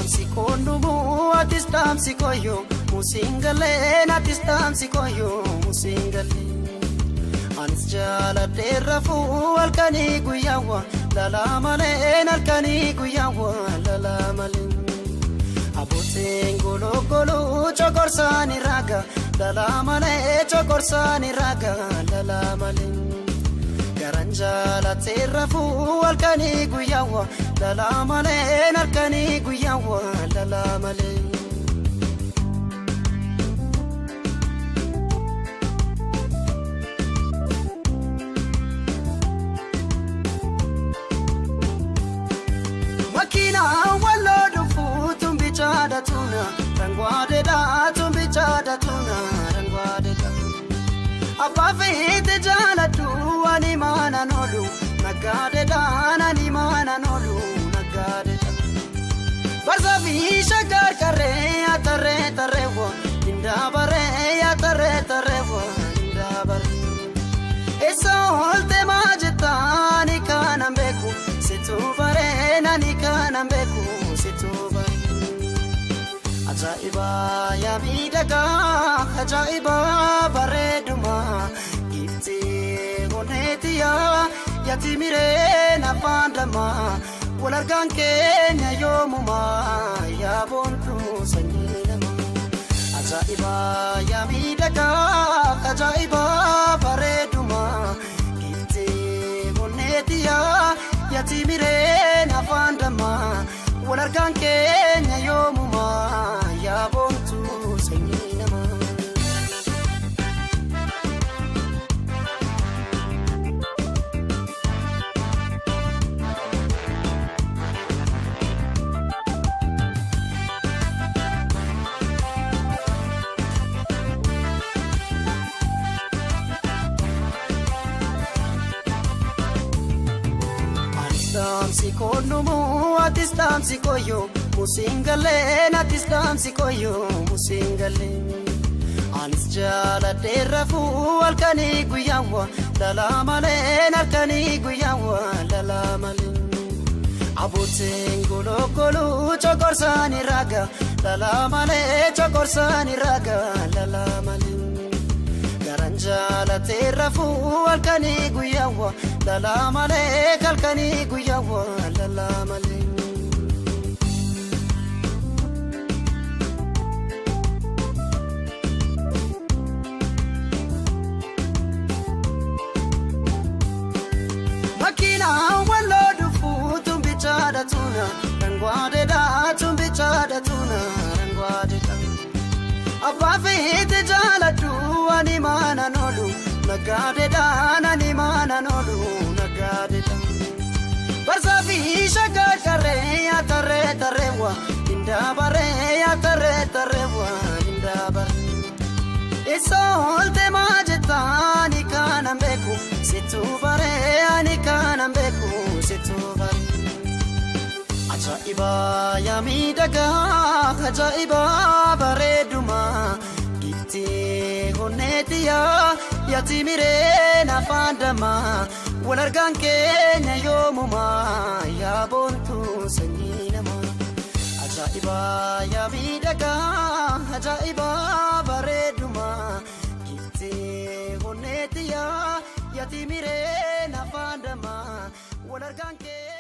dhaamsi koondumu atis dhaamsi koyyoo musingalee atis dhaamsi koyyoo musingalee. Anis jaaladhee rafuu halkanii guyyaawwa lalaa malee halkanii guyyaawwa lalaa malee. Abbootiin gologoluu chokorsaani raga lalaa malee chokorsaani raga lalaa malee. Garaan jaalatee rafuu halkanii guyyaawwa lalaa malee halkanii guyyaawwa lalaa malee. Makiina walloo dhufu tumbichaadha tuna rangwaadedha tumbichaadha tuna rangwaadedha. Abbaa feete jaaladhu ani maana noolu naggaadedha ani maana noolu naggaadedha. Barza fi shaggar karree atarree tarreewwa indaabaree atarree tarreewwa indaabaree. Eessa oolte maajetaani kanan beeku situ baree nani kanan beeku situ baree. Ajaa'iba yaa miidhagaa ajaa'iba bareeduma giftee onneetiyaa yaati mireen afaan dammaa wal argaan keenya yoomumaa yaa boontuu sanyii namaa. Ajaa'iba yaa miidhagaa ajaa'iba bareeduma giftee onneetiyaa yaati mireen afaan dammaa wal argaan keenya yoomumaa yaa boontuu sanyii namaa. Dhaamsi koondumu atis dhaamsi koyyoo musingalee atis dhaamsi koyyoo musingalee. Anis jaaladhee rafuu halkanii guyyaawwa lalaa malee halkanii guyyaawwa lalaa malee. Abbootiin gologoluu chokorsaani raga lalaa malee chokorsaani raga lalaa malee. Garaan jaalatee rafuu halkanii guyyaawwa lalaa malee halkanii guyyaawwa lalaa malee. Makiina walloo dhufu tumbichaadha tuna rangwaadedha tumbichaadha tuna rangwaadedha. Abbaa feete jaaladhu ani maana noolu naggaadedha ani maana noolu naggaadedha. Barza fi shaggar karree atarree tarreewwa indaabaree atarree tarreewwa indaabaree. Eessa oolte maajetaani kanan beeku situ baree ani kanan beeku situ baree. Ajaa'iba yaa miidhagaa ajaa'iba bareeduma giftee onneetiyaa yaati mireen afaan dammaa wal argaan keenya yoomumaa yaa boontuu sanyii namaa. Ajaa'iba yaa miidhagaa ajaa'iba bareeduma giftee onneetiyaa yaati mireen afaan dammaa wal argaan keenya.